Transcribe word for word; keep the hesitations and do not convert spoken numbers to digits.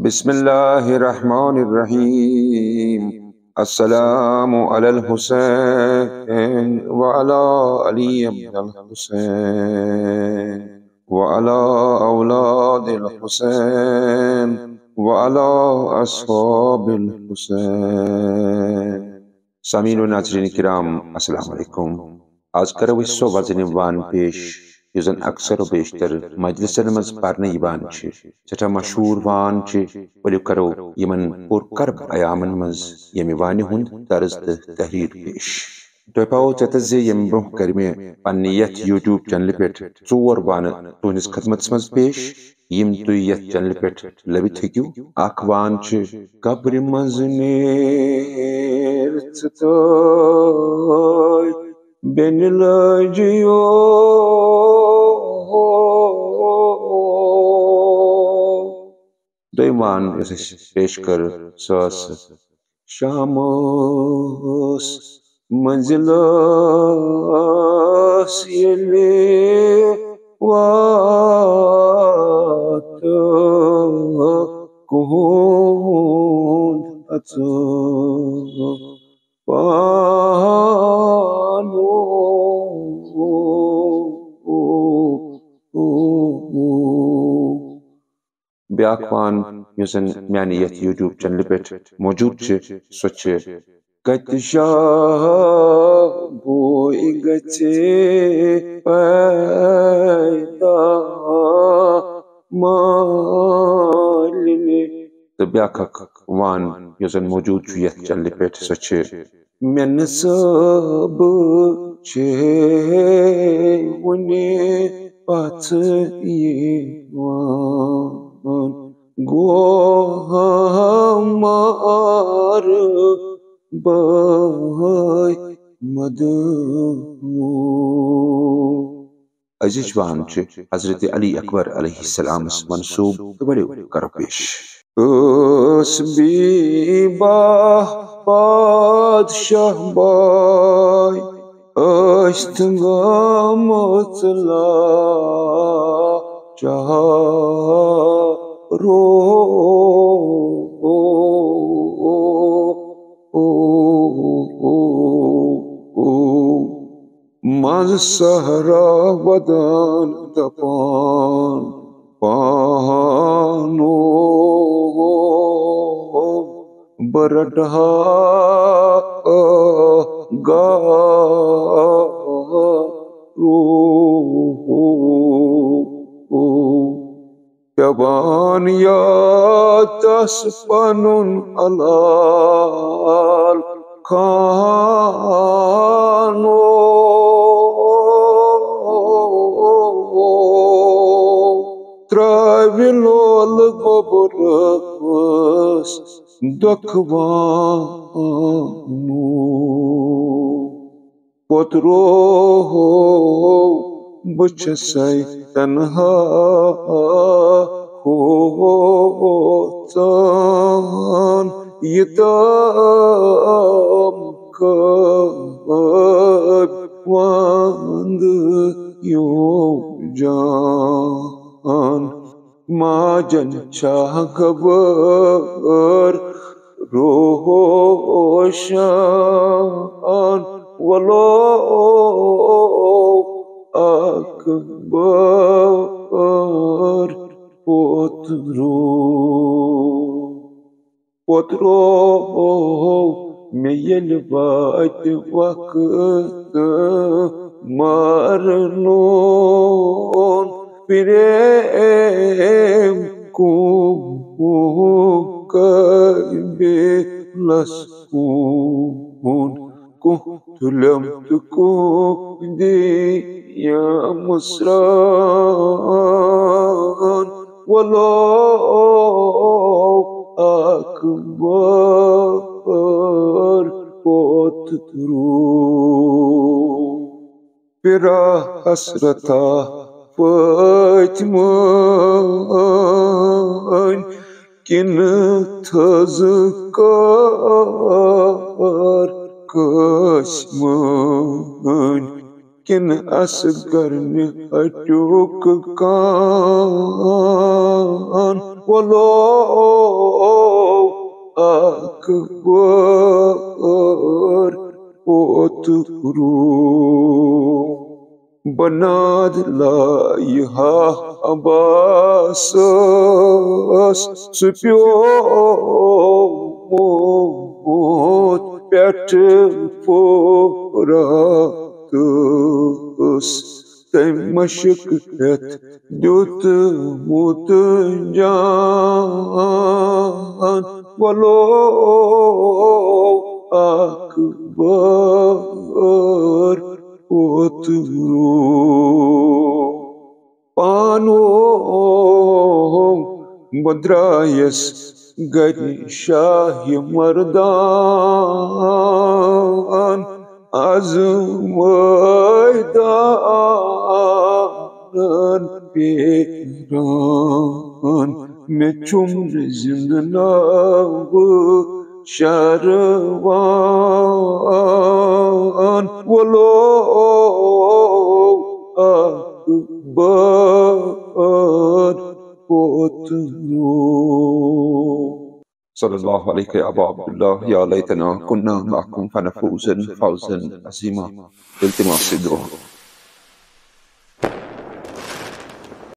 بسم الله الرحمن الرحيم. السلام على الحسين وعلى علي بن الحسين وعلى أولاد الحسين وعلى أصحاب الحسين. سامعین و ناظرین کرام، السلام علیکم۔ آز کرو أسۍ سۄ وزنہِ وان پیش یُس زن اکثر و بیشتر مجلسن منٛز پرنہٕ یِوان چھِ۔ سٮ۪ٹھاہ مشہوٗر وان چھِ، ؤلِو کرو یِمن پُر کرب ایامن منٛز ییٚمہِ وانہِ ہُنٛد طرز تہٕ تحریر پیش۔ تۄہہِ پاوو ژےٚ تہٕ زِ ییٚمہِ برٛونٛہہ کرِ مےٚ پننہِ یتھ YouTube چینلہِ پٮ۪ٹھ ژور وانہٕ تُہنٛدِس خدمتس منٛز پیش، یِم تُہۍ یتھ چینلہِ پٮ۪ٹھ لٔبِتھ ہیٚکِو۔ اکھ وان چھِ قبرِ منٛز نیر ژٕ تہٕ بینہِ لٲجِیو۔ دوٚیِم وان یۄس اَسہِ پیش کٔر، سۄ ٲس شامس منزلس ییٚلہِ واتہٕ کُہُنٛد اَژٕ پانو۔ بیٛاکھ وان یُس زن میانہِ یتھ YouTube چینلہِ پٮ۪ٹھ موجود چھِ، سۄ چھِ کتہِ شاہ بوے گژھِ پیدا مالنہِ۔ تہٕ بیٛاکھ اکھ وان یُس زن موجود چھُ یتھ چینلہِ پٮ۪ٹھ، سۄ چھِ مےٚ نہٕ صٲبہٕ چھے وُنہِ پژھ یِوان۔ گوٚو ہمار بٲے مدعو۔ أزِچ وان چھِ حضرت علی اکبر علیہ السلامس منسوب، تہٕ ؤلِو کرو پیش۔ ٲس بیبا بادشاہ باے، ٲسۍ تہٕ گٲمٕژ لاچارو۔ منٛز صحرا ودان دپان پانو، بہٕ رٹہٕ ہا گارو۔ پٮ۪وان یاد تس پنُن الال خانو۔ ترٛاوِ لولہٕ گوٚبرس دۄکھٕ وانو۔ پوٚترو بہٕ چھَسَے تنہا ہوژان، یہِ تام کٲبۍ وَندٕ یوجان۔ ماجن چھا خبر روشن، ولو اکبر پوترو۔ پوترو مےٚ ییٚلہِ واتہِ وقت مارنُن، پریم کُن قٲبلس کُن، کُنٛتھ تُلم تہٕ کُنٛتھ دِیم سرٛان۔ ولو اکبر پوترو۔ پِرا حسرتا فٲطمہٕ کِنہٕ تھٔز کار قٲسمٕنۍ؟ کِنہٕ اصغر نہِ ہٹیوک کان؟ وَلو اکبر ووت روٗم۔ بناد لایہا عباسس، سُہ پیومُت پٮ۪ٹھٕ فُراتس۔ تٔمۍ مشق ہٮ۪تھ دیُتمُت جان، وَلو اکبر ووت روٗم۔ پانہٕ بہٕ درٛایس گرِ شاہِ مردان، از مٲدانن پھیران۔ مےٚ چھُم نہٕ زِندٕ ناوٕ شرواں، وَلو اکبر ووت روٗم۔ صلی اللہ علیک یا ابا عبداللہ، یا لیتنا کنا معکم فنفوز فوزا عظیما۔ التماس دعا۔